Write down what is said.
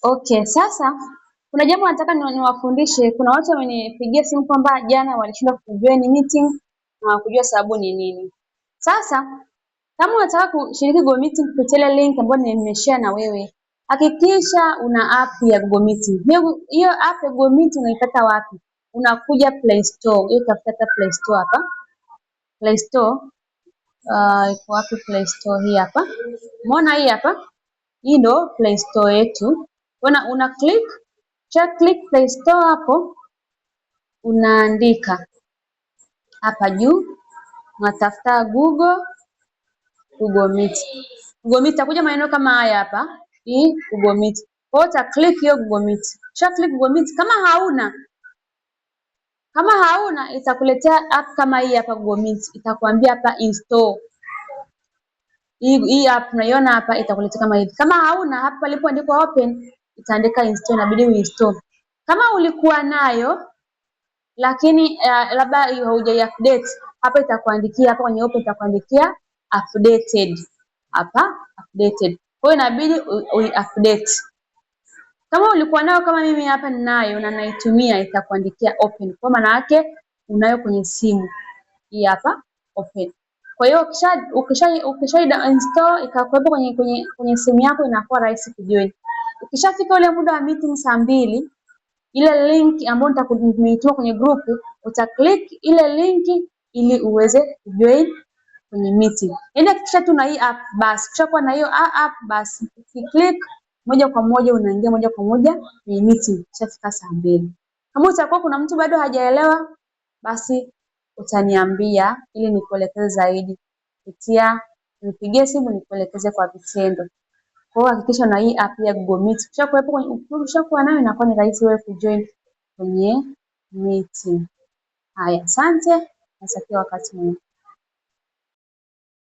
Okay, sasa kuna jambo nataka niwafundishe. Kuna watu wamenipigia simu kwamba jana walishindwa kujoin meeting na hawakujua sababu ni nini. Sasa kama unataka kushiriki Google Meeting kupitia ile link ambayo nimeshare na wewe, hakikisha una app ya Google Meeting. Hiyo hiyo app ya Google Meeting unaipata wapi? Unakuja Play Store. Hiyo tafuta Play Store hapa. Play Store. Iko wapi Play Store? Hii hapa. Umeona hii hapa? Hii ndo Play Store yetu. Una click, cha click Play Store hapo, unaandika hapa juu, unatafuta Google Meet. Google Meet itakuja maneno kama haya hapa. Hii Google Meet. Kwa hiyo uta click hiyo Google Meet. Kisha click Google Meet, kama hauna itakuletea app kama hii hapa Google Meet, itakwambia hapa install. Hii app unaiona hapa itakuletea kama hivi. Kama hauna hapa palipoandikwa open itaandika install, inabidi uinstall. Kama ulikuwa nayo lakini labda haujai update, hapa itakuandikia hapa kwenye open itakuandikia updated. Hapa updated. Kwa hiyo inabidi ui update. Kama ulikuwa nayo kama mimi hapa ninayo na naitumia, itakuandikia open. Kwa maana yake unayo kwenye simu. Hii hapa open. Kwa hiyo ukisha install ikakuwepo kwenye simu yako inakuwa rahisi kujoin. Ukishafika ule muda wa meeting saa 2, ile link ambayo nimeituma kwenye group, uta click ile link ili uweze kujoin kwenye meeting. Yaani hakikisha tu na hii app basi. Ukishakuwa na hiyo app basi, ukiclick moja kwa moja unaingia moja kwa moja kwenye meeting ikishafika saa 2. Kama utakuwa kuna mtu bado hajaelewa, basi utaniambia ili nikuelekeze zaidi kupitia nipigie simu nikuelekeze kwa vitendo. Kwa hiyo hakikisha na hii app ya Google Meet. Ukishakuwa nayo inakuwa ni rahisi wewe kujoin kwenye meeting. Haya, asante, natakia wakati mwema.